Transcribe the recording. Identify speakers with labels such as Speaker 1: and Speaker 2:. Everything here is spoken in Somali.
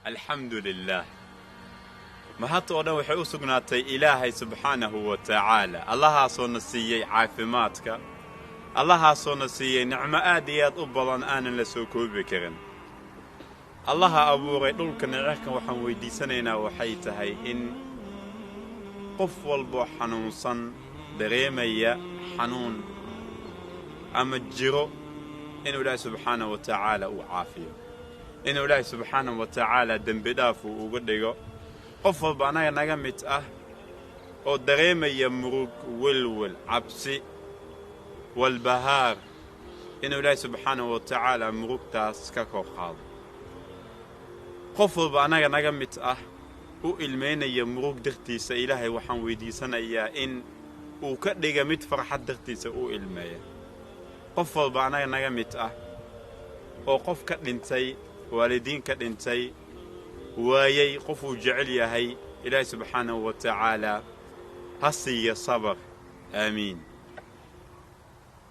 Speaker 1: Alxamdu lilaah, mahadta oo dhan waxay u sugnaatay Ilaahay subxaanahu wa tacaala, Allahaasoo na siiyey caafimaadka, Allahaasoo na siiyey nicmo aad iyo aad u badan aanan la soo koobi karin, Allaha abuuray dhulkana cirkan. Waxaan weyddiisanaynaa waxay tahay in qof walboo xanuunsan, dareemaya xanuun ama jiro, inuu Ilaahay subxaanahu wa tacaala uu caafiyo, inuu Ilaahay subxaanahu wa tacaala dembi dhaaf uu uga dhigo. Qof walba annaga naga mid ah oo dareemaya murug, welwel, cabsi, walbahaar, inuu Ilaahay subxaanahu wa tacaala murugtaas ka kor qaado. Qof walba annaga naga mid ah u ilmaynaya murug dartiisa, Ilaahay waxaan weyddiisanayaa in uu ka dhiga mid farxad dartiisa u ilmeeya. Qof walba annaga naga mid ah oo qof ka dhintay, waalidiin ka dhintay, waayey qofuu jecel yahay, Ilaahay subxaanahu wa tacaala ha siiya sabar. Aamiin.